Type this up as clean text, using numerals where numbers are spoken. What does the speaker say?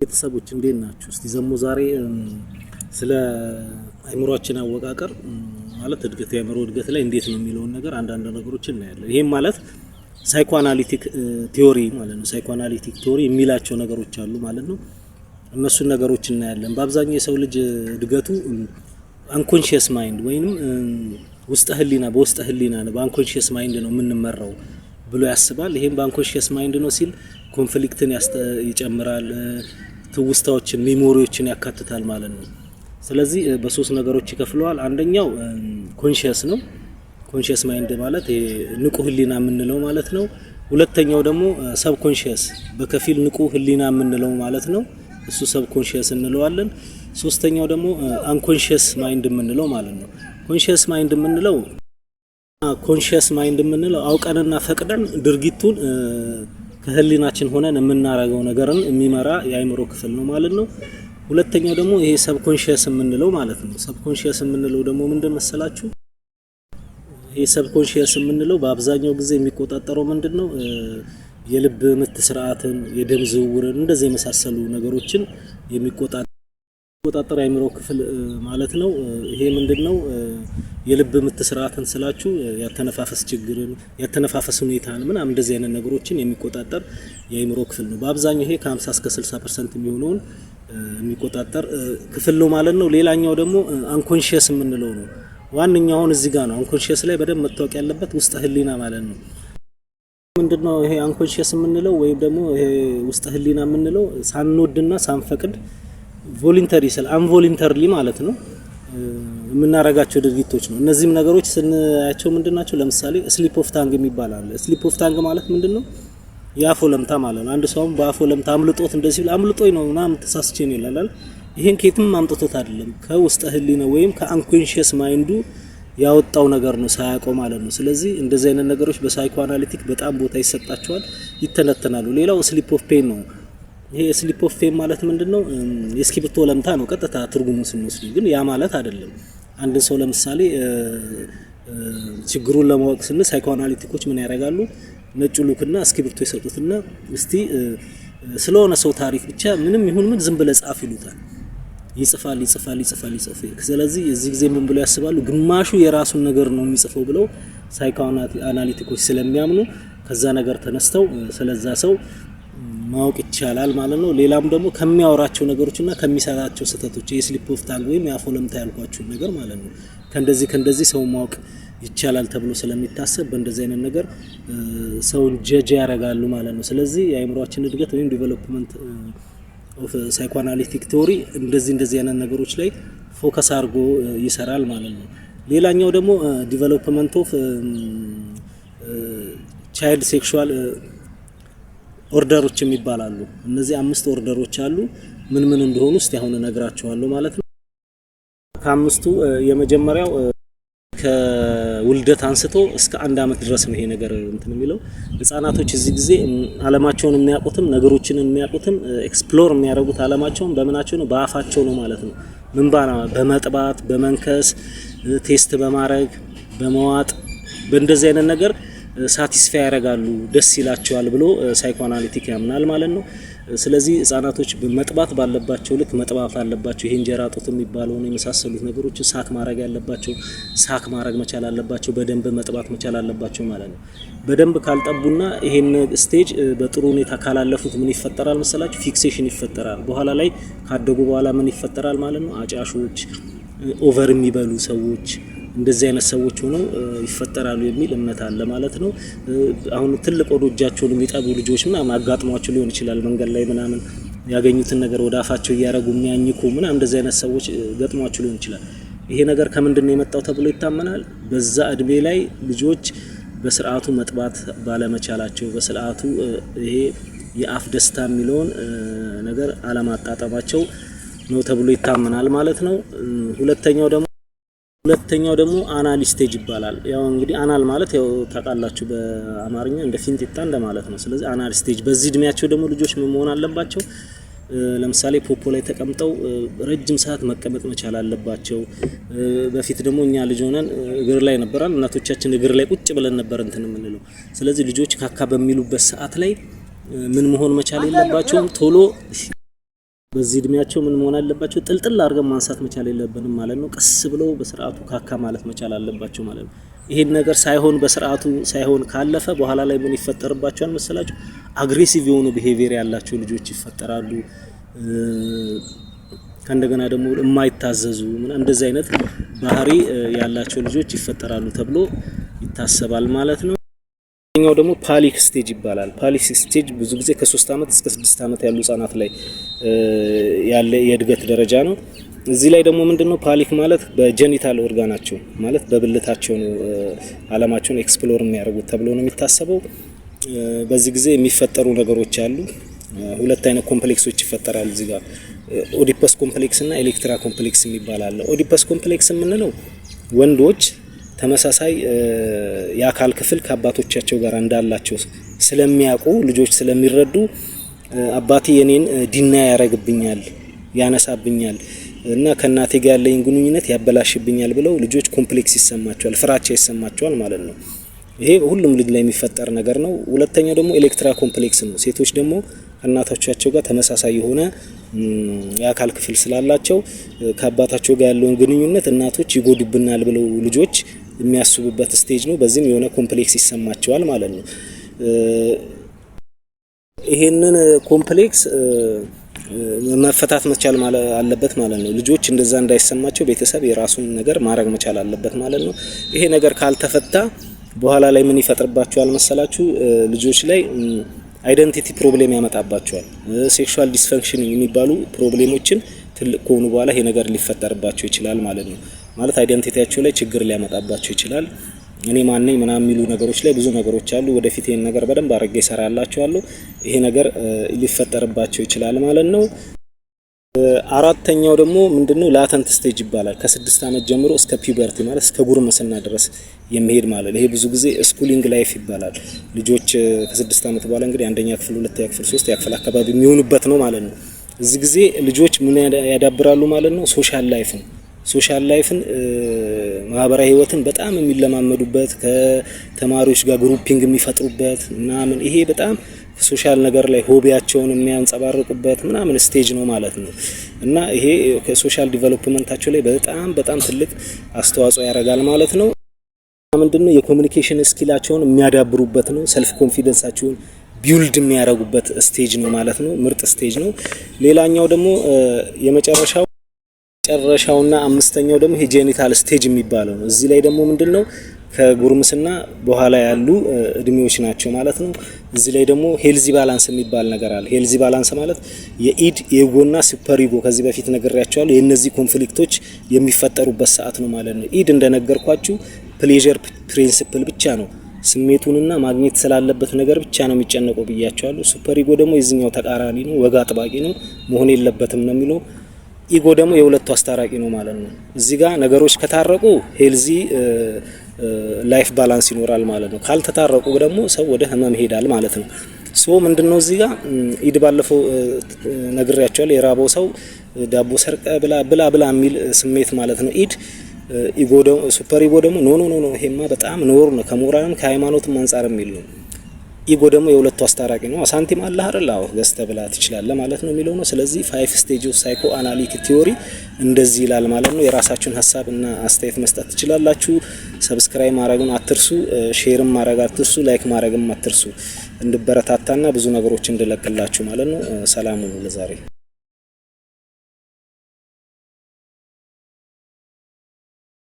ቤተሰቦች እንዴት ናችሁ? እስቲ ደግሞ ዛሬ ስለ አእምሯችን አወቃቀር፣ ማለት እድገት፣ የአእምሮ እድገት ላይ እንዴት ነው የሚለውን ነገር አንዳንድ ነገሮችን እናያለን። ይሄም ማለት psychoanalytic theory ማለት ነው። Psychoanalytic theory የሚላቸው ነገሮች አሉ ማለት ነው። እነሱን ነገሮች እናያለን። በአብዛኛው የሰው ልጅ እድገቱ unconscious mind ወይንም ውስጠ ህሊና፣ በውስጠ ህሊና ነው፣ በ unconscious mind ነው የምንመራው ብሎ ያስባል። ይሄም በ unconscious mind ነው ሲል conflict ን ይጨምራል፣ ትውስታዎችን፣ memory ዎችን ያካትታል ማለት ነው። ስለዚህ በሶስት ነገሮች ይከፍለዋል። አንደኛው conscious ነው። Conscious mind ማለት ይሄ ንቁ ህሊና የምንለው ማለት ነው። ሁለተኛው ደግሞ subconscious፣ በከፊል ንቁ ህሊና የምንለው ማለት ነው። እሱ subconscious እንለዋለን። ሶስተኛው ደግሞ unconscious mind የምንለው ማለት ነው። Conscious mind የምንለው አውቀንና ፈቅደን ድርጊቱን ከህሊናችን ሆነን የምናረገው ነገርን የሚመራ የአእምሮ ክፍል ነው ማለት ነው። ሁለተኛው ደግሞ ይሄ subconscious የምንለው ማለት ነው። Subconscious የምንለው ደግሞ ምንድን መሰላችሁ? ይሄ subconscious የምንለው በአብዛኛው ጊዜ የሚቆጣጠረው ምንድን ነው? የልብ ምት ስርዓትን፣ የደም ዝውውርን፣ እንደዚህ የመሳሰሉ ነገሮችን የሚቆጣጠር የአእምሮ ክፍል ማለት ነው። ይሄ ምንድነው? የልብ ምት ስርዓትን ስላችሁ ያተነፋፈስ ችግርን፣ ያተነፋፈስ ሁኔታን ምናምን እንደዚህ አይነት ነገሮችን የሚቆጣጠር የአእምሮ ክፍል ነው። በአብዛኛው ይሄ ከ50 እስከ 60% የሚሆነውን የሚቆጣጠር ክፍል ነው ማለት ነው። ሌላኛው ደግሞ unconscious የምንለው ነው። ዋነኛውን እዚህ ጋር ነው። Unconscious ላይ በደንብ መታወቅ ያለበት ውስጠ ህሊና ማለት ነው። ምንድነው ይሄ unconscious የምንለው ወይም ደግሞ ይሄ ውስጠ ህሊና የምንለው? ሳንወድና ሳንፈቅድ፣ voluntary ስል involuntarily ማለት ነው፣ የምናረጋቸው ድርጊቶች ነው። እነዚህም ነገሮች ስናያቸው ምንድን ናቸው? ለምሳሌ slip of tongue የሚባል አለ። Slip of tongue ማለት ምንድን ነው? የአፍ ወለምታ ማለት ነው። አንድ ሰውም በአፍ ወለምታ አምልጦት እንደዚህ ቢል አምልጦኝ ነው ምናምን ተሳስቼ ነው ይላል። ይሄን ከየትም አምጥቶት አይደለም፣ ከውስጠ ህሊና ወይም ከ unconscious mind ኡ ያወጣው ነገር ነው ሳያውቀው ማለት ነው። ስለዚህ እንደዚህ አይነት ነገሮች በ psychoanalytic በጣም ቦታ ይሰጣቸዋል፣ ይተነተናሉ። ሌላው slip of pen ነው። ይሄ slip of pen ማለት ምንድነው? የእስክሪብቶ ወለምታ ነው ቀጥታ ትርጉሙ ስንወስድ፣ ግን ያ ማለት አይደለም። አንድን ሰው ለምሳሌ ችግሩን ለማወቅ ስንል psychoanalytic ኦች ምን ያደርጋሉ? ነጭ ሉክና እስክሪብቶ ይሰጡትና እስቲ ስለሆነ ሰው ታሪክ ብቻ ምንም ይሁን ምን ዝም ብለህ ጻፍ ይሉታል። ይጽፋል፣ ይጽፋል፣ ይጽፋል፣ ይጽፋል። ስለዚህ እዚህ ጊዜ ምን ብለው ያስባሉ? ግማሹ የራሱን ነገር ነው የሚጽፈው ብለው psychoanalytic ኦች ስለሚያምኑ ከዛ ነገር ተነስተው ስለዛ ሰው ማወቅ ይቻላል ማለት ነው። ሌላም ደግሞ ከሚያወራቸው ነገሮችና ከሚሰራቸው ስህተቶች የ slip of tongue ወይም የአፍ ወለምታ ያልኳችሁ ነገር ማለት ነው። ከእንደዚህ ከእንደዚህ ሰው ማወቅ ይቻላል ተብሎ ስለሚታሰብ በእንደዚህ አይነት ነገር ሰውን judge ያደርጋሉ ማለት ነው። ስለዚህ የአእምሯችን እድገት ወይም development of psychoanalytic theory እንደዚህ እንደዚህ አይነት ነገሮች ላይ focus አድርጎ ይሰራል ማለት ነው። ሌላኛው ደግሞ development of child sexual order ኦች የሚባል አሉ። እነዚህ አምስት order ኦች አሉ። ምን ምን እንደሆኑ እስቲ አሁን እነግራችኋለሁ ማለት ነው። ከአምስቱ የመጀመሪያው ከውልደት አንስቶ እስከ 1 አመት ድረስ ነው ይሄ ነገር እንትን የሚለው። ህጻናቶች እዚህ ጊዜ አለማቸውን የሚያውቁትም፣ ነገሮችን የሚያውቁትም፣ explore የሚያደርጉት አለማቸውን በምናቸው ነው? በአፋቸው ነው ማለት ነው። ምን ባና በመጥባት፣ በመንከስ፣ taste በማድረግ፣ በመዋጥ፣ በእንደዚህ አይነት ነገር satisfy ያደርጋሉ፣ ደስ ይላቸዋል ብሎ psychoanalytic ያምናል ማለት ነው። ስለዚህ ህጻናቶች መጥባት ባለባቸው ልክ መጥባት አለባቸው። ይሄ እንጀራ ጡት የሚባለውን የመሳሰሉት ነገሮች suck ማድረግ ያለባቸው suck ማድረግ መቻል አለባቸው። በደንብ መጥባት መቻል አለባቸው ማለት ነው። በደንብ ካልጠቡና ይሄን stage በጥሩ ሁኔታ ካላለፉት ምን ይፈጠራል መሰላችሁ? Fixation ይፈጠራል። በኋላ ላይ ካደጉ በኋላ ምን ይፈጠራል ማለት ነው? አጫሾች፣ over የሚበሉ ሰዎች፣ እንደዚህ አይነት ሰዎች ሆነው ይፈጠራሉ የሚል እምነት አለ ማለት ነው። አሁን ትልቅ ወደ እጃቸውን የሚጠቡ ልጆች ምናምን አጋጥሟቸው ሊሆን ይችላል። መንገድ ላይ ምናምን ያገኙትን ነገር ወደ አፋቸው እያደረጉ የሚያኝኩ ምናምን እንደዚህ አይነት ሰዎች ገጥሟቸው ሊሆን ይችላል። ይሄ ነገር ከምንድን ነው የመጣው ተብሎ ይታመናል? በዛ እድሜ ላይ ልጆች በስርዓቱ መጥባት ባለመቻላቸው፣ በስርዓቱ ይሄ የአፍ ደስታ የሚለውን ነገር አለማጣጠማቸው ነው ተብሎ ይታመናል ማለት ነው። ሁለተኛው ደግሞ anal stage ይባላል። ያው እንግዲህ anal ማለት ያው ታውቃላችሁ በአማርኛ እንደ ፊንጢጣ እንደማለት ነው። ስለዚህ anal stage፣ በዚህ እድሜያቸው ደግሞ ልጆች ምን መሆን አለባቸው? ለምሳሌ ፖፖ ላይ ተቀምጠው ረጅም ሰዓት መቀመጥ መቻል አለባቸው። በፊት ደግሞ እኛ ልጅ ሆነን እግር ላይ ነበራል፣ እናቶቻችን እግር ላይ ቁጭ ብለን ነበር እንትን የምንለው። ስለዚህ ልጆች ካካ በሚሉበት ሰዓት ላይ ምን መሆን መቻል የለባቸውም? ቶሎ በዚህ እድሜያቸው ምን መሆን አለባቸው? ጥልጥል አድርገን ማንሳት መቻል የለብንም ማለት ነው። ቀስ ብለው በስርዓቱ ካካ ማለት መቻል አለባቸው ማለት ነው። ይሄን ነገር ሳይሆን በስርዓቱ ሳይሆን ካለፈ በኋላ ላይ ምን ይፈጠርባቸዋል መሰላችሁ? Aggressive የሆኑ behavior ያላቸው ልጆች ይፈጠራሉ። ከእንደገና ደግሞ የማይታዘዙ እንደዚህ አይነት ባህሪ ያላቸው ልጆች ይፈጠራሉ ተብሎ ይታሰባል ማለት ነው። ኛው ደግሞ phallic stage ይባላል። Phallic stage ብዙ ጊዜ ከ3 አመት እስከ 6 አመት ያሉ ህጻናት ላይ ያለ የእድገት ደረጃ ነው። እዚህ ላይ ደግሞ ምንድነው፣ phallic ማለት በ genital organ ኣቸው ማለት በብልታቸው ነው አለማቸውን explore የሚያደርጉት ተብሎ ነው የሚታሰበው። በዚህ ጊዜ የሚፈጠሩ ነገሮች አሉ። ሁለት አይነት complex ኦች ይፈጠራሉ እዚህ ጋር፣ Oedipus complex እና Electra complex የሚባል አለ። Oedipus complex የምንለው ወንዶች ተመሳሳይ የአካል ክፍል ከአባቶቻቸው ጋር እንዳላቸው ስለሚያውቁ፣ ልጆች ስለሚረዱ፣ አባቴ የኔን deny ያደርግብኛል፣ ያነሳብኛል እና ከእናቴ ጋር ያለኝ ግንኙነት ያበላሽብኛል ብለው ልጆች complex ይሰማቸዋል፣ ፍራቻ ይሰማቸዋል ማለት ነው። ይሄ ሁሉም ልጅ ላይ የሚፈጠር ነገር ነው። ሁለተኛው ደግሞ Electra complex ነው። ሴቶች ደግሞ ከእናቶቻቸው ጋር ተመሳሳይ የሆነ የአካል ክፍል ስላላቸው ከአባታቸው ጋር ያለውን ግንኙነት እናቶች ይጎዱብናል ብለው ልጆች የሚያስቡበት stage ነው። በዚህም የሆነ complex ይሰማቸዋል ማለት ነው። ይሄንን complex መፈታት መቻል አለበት ማለት ነው። ልጆች እንደዛ እንዳይሰማቸው ቤተሰብ የራሱን ነገር ማድረግ መቻል አለበት ማለት ነው። ይሄ ነገር ካልተፈታ በኋላ ላይ ምን ይፈጥርባቸዋል መሰላችሁ? ልጆች ላይ identity problem ያመጣባቸዋል። Sexual dysfunction የሚባሉ problem ኦችን ትልቅ ከሆኑ በኋላ ይሄ ነገር ሊፈጠርባቸው ይችላል ማለት ነው። ማለት identity ያቸው ላይ ችግር ሊያመጣባቸው ይችላል። እኔ ማነኝ ምናምን የሚሉ ነገሮች ላይ ብዙ ነገሮች አሉ። ወደፊት ይሄን ነገር በደንብ አድርጌ እሰራላችኋለሁ። ይሄ ነገር ሊፈጠርባቸው ይችላል ማለት ነው። አራተኛው ደግሞ ምንድነው? Latent stage ይባላል። ከ6 አመት ጀምሮ እስከ puberty ማለት እስከ ጉርምስና ድረስ የሚሄድ ማለት ነው። ይሄ ብዙ ጊዜ schooling life ይባላል። ልጆች ከ6 አመት በኋላ እንግዲህ አንደኛ ክፍል፣ ሁለተኛ ክፍል፣ ሶስተኛ ክፍል አካባቢ የሚሆኑበት ነው ማለት ነው። እዚህ ጊዜ ልጆች ምን ያዳብራሉ ማለት ነው? Social life ን ማህበራዊ ህይወትን በጣም የሚለማመዱበት፣ ከተማሪዎች ጋር grouping የሚፈጥሩበት ምናምን፣ ይሄ በጣም social ነገር ላይ hobby ያቸውን የሚያንጸባርቁበት ምናምን stage ነው ማለት ነው። እና ይሄ ከ social development ኣቸው ላይ በጣም በጣም ትልቅ አስተዋጽኦ ያደርጋል ማለት ነው። ምንድነው፣ የ communication skill ኣቸውን የሚያዳብሩበት ነው። Self confidence ኣቸውን build የሚያደርጉበት stage ነው ማለት ነው። ምርጥ stage ነው። ሌላኛው ደግሞ የመጨረሻው መጨረሻውና አምስተኛው ደግሞ ይሄ genital stage የሚባለው ነው። እዚህ ላይ ደግሞ ምንድነው፣ ከጉርምስና በኋላ ያሉ እድሜዎች ናቸው ማለት ነው። እዚህ ላይ ደግሞ healthy balance የሚባል ነገር አለ። Healthy balance ማለት የ id፣ ego ና super ego ከዚህ በፊት ነግሬያችኋለሁ። የእነዚህ conflict ኦች የሚፈጠሩበት ሰዓት ነው ማለት ነው። Id እንደነገርኳችሁ pleasure principle ብቻ ነው፣ ስሜቱንና ማግኘት ስላለበት ነገር ብቻ ነው የሚጨነቀው ብያችኋለሁ። Super ego ደግሞ የዚህኛው ተቃራኒ ነው፣ ወግ አጥባቂ ነው፣ መሆን የለበትም ነው የሚለው። Ego ደግሞ የሁለቱ አስታራቂ ነው ማለት ነው። እዚህ ጋር ነገሮች ከታረቁ healthy life balance ይኖራል ማለት ነው። ካልተታረቁ ደግሞ ሰው ወደ ህመም ይሄዳል ማለት ነው። So ምንድነው፣ እዚህ ጋር id ባለፈው ነግሬያችኋለሁ። የራበው ሰው ዳቦ ሰርቀ ብላ ብላ ብላ የሚል ስሜት ማለት ነው id። Ego ደግሞ፣ super ego ደግሞ no, no, no, no፣ ይሄማ በጣም ነውር ነው ከሞራልም ከሃይማኖትም አንጻር የሚል ነው። Ego ደግሞ የሁለቱ አስታራቂ ነው። ሳንቲም አለ አይደል? አዎ፣ ገዝተህ ብላ ትችላለህ ማለት ነው የሚለው ነው። ስለዚህ five stage of psychoanalytic theory እንደዚህ ይላል ማለት ነው። የራሳችሁን ሀሳብ እና አስተያየት መስጠት ትችላላችሁ። Subscribe ማድረግን አትርሱ፣ share ም ማድረግ አትርሱ፣ like ማድረግም አትርሱ። እንድበረታታና ብዙ ነገሮች እንድለቅላችሁ ማለት ነው። ሰላም ሁኑ ለዛሬ።